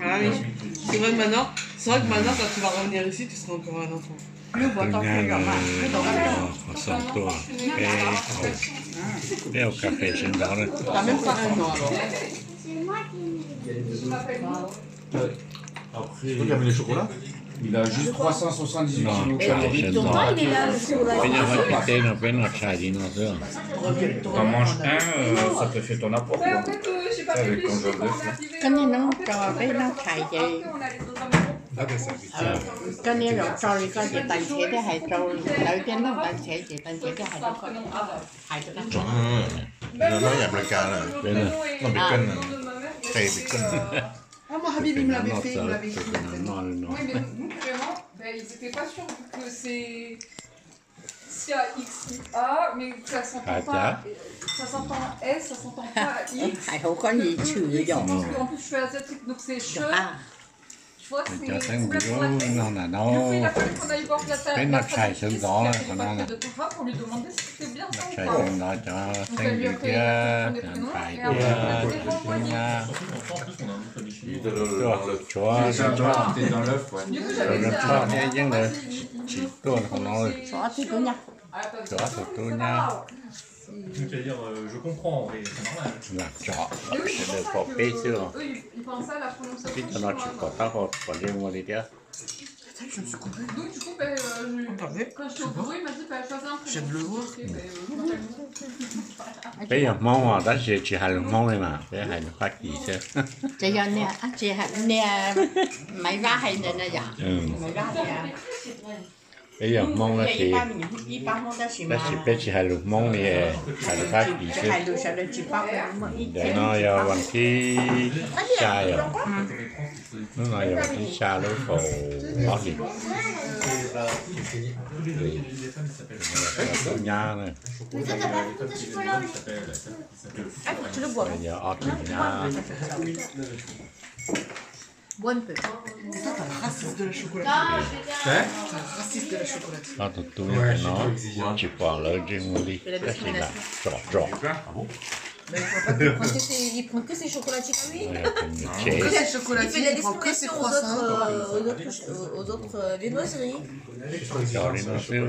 Ah oui. C'est vrai que maintenant, c'est vrai que maintenant, quand tu vas revenir ici, tu seras encore un enfant. Tus nyab no, qhov xoom tuaj, peb haus, peb haus kas fes sawv ntxov na. T'as même pas un an alors. Après, il y avait les chocolats. Il a juste trois cent soixante-dix kilos. No tshais sawv ntxov. Peb nyob hauv tsev teb no peb noj tshais li no xwb. T'en manges un, euh, ça te fait ton apport, quoi. Avec ton jaune d'œuf, là. Koj niaj hnub tso peb noj tshais ces, koj niaj zaus tso li koj ces Tag Nrhiav thiaj hais rau, lawv thiaj noj Tag Nrhiav ces Tag Nrhiav thiaj hais rau koj, hais rau koj. Noj yam Amelikas lawm, noj bacon, qe bacon. Ah, moi, Habib, il me l'avait fait, il me l'avait écrit, en fait. Oui, mais nous, vraiment, ben, ils étaient pas sûrs, vu que c'est, s'il y a X I A, mais que ça s'entend pas, ça s'entend S, ça s'entend pas X. Hais hauv koj yim tshwm yom. Parce qu'en plus, je suis asiatique, donc c'est che. Tu vois, c'est complètement la tête. Du coup, il a fallu qu'on aille voir la, la traductrice qui a fait les papiers de Tara pour lui demander si c'était bien ça ou pas. Noj tshais sawv ntxov cov xeeb ntxwv thiab tshais thiab tub nyab. Tshuav, tshuav thiab yeej lawv tsis tuaj hauv no. Tshuav ob tug tub nyab. Lam tso, sawv daws pom peb xwb os. Peb cov no tsis pom taub hau pom li ua li thiab. Peb yog Hmoob os, tab sis tsis hais lus Hmoob li mas peb hais lus Fab Kis xwb. Ces yog niag, niag Maiv Vab hais ntawd na yom. Maiv Vab tias peb yog Hmoob tab sis, tab sis peb tsis hais lus Hmoob li, hais lus Fab Kis xwb. Ntawm no yog vas thib xya yom. Hnub no yog vas thib xya lub kaum ob hlis. Tub nyab na. Yog ob tug nyab. Ob tug tub no tsis pom lawv ntsej muag li, tab sis lam tsom tsom. Tsev. Tsom li no xwb.